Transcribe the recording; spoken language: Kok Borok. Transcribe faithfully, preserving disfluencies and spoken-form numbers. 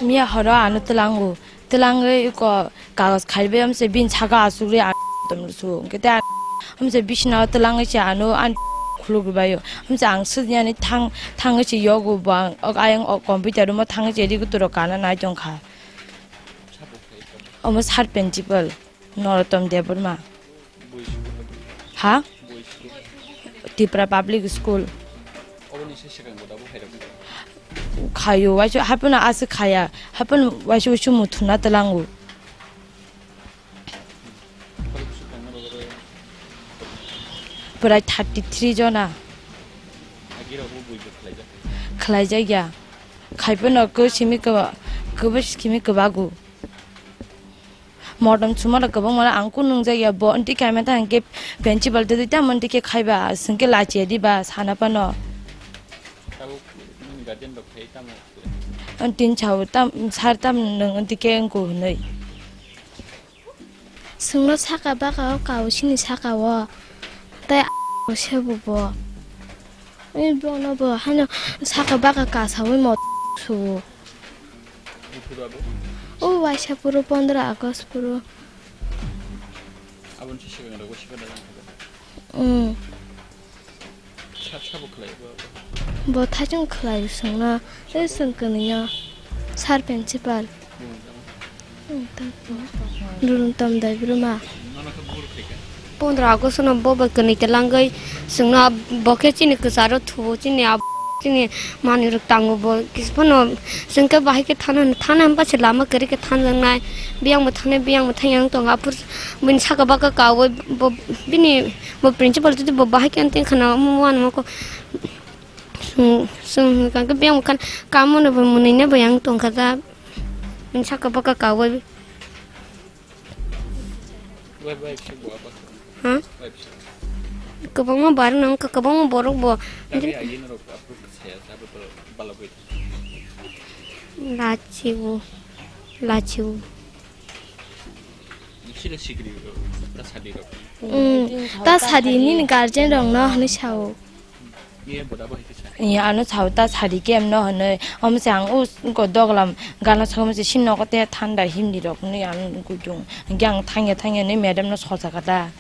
Miya horo ano twlango. Twlangwi ko kagos khaibai amse bin saka asugri an tom su. Kete amse bisna twlangwi se ano an khuluk bayo. Amse ang sujani thang thangwi se yogo bang ok ayang ok computer room thangwi se rigu turo kana nai tongkha. Omo sir principal Norotom Debbarma. Ha? Tipra Public School. Khayo, waisa, haphano aswk khaya, haphano waisa waisa muthuna twlango. Pwrai thirty three jona. Khlaijakya. Khaiphano khe simi kwba-, kwbwi simi kwbago. Modom sumano kwbangma ang kunu nungjakya, bo onti kaima ta hwnkhe principal twi tamo onti khe khaiba, hwnkhe lachiya diba sana phano. Tabuk nini guardian rok khai tamo khlai? Ang tin sao tam, sir tam nwng onti khe wngkho hwnwi. Chwngno saka baka o kao chini saka o, tei sebo bo. Ui bono bo haino saka baka kasaui mo suo. Buphuru abo? O waisa phuru pondro August phuru. Aboni se swkang rok bo sika da lang kha. Hmm. Sa, sabo khlai bo abo? Bo thaichung khlai swngno, tei swng kwnwi no. Sir principal. Bumung tamo? Rurung tam dai bruma. Nono khe bur khlai kha? Pondro August no bo bai kwnwi telangwi chwngno bo khe chini kwcharo thuo chini ab-, chini manwi rok tango bo kisa phano chwng khe bahai khe thana thana hwnba se lama kwrwi khe thanjaknai biyang bo thanai biyang bo thang yang tongo aphuru bini saka baka kaui bo bini bo principal tei bo bahai khe tei khana omo uanama kok chwng chwng hwnka khe biyang bo khan kamo no bo mwnwi no bo yang tongkha da bini saka baka kaui. Wife, wife se bo abo? Ha? Wife se. Kwbangma bar nang, kwbangma borok bo. Tabi agi norok aphuru saya, sabe to balagwi. Lachibo, lachibo. Sila sikri rok, ta sadi rok. Mm, ta sadi nini guardian rok no hwnwi sao. Iya, ano sao ta sadi ke emno hwnwi. Omo se ang o ko doglam gana sao mo se sin nogo te thanda hindi rok hwnwi ang gujung. Hwnkhe ang thangya thangya hwnwi madam no sosa kha da.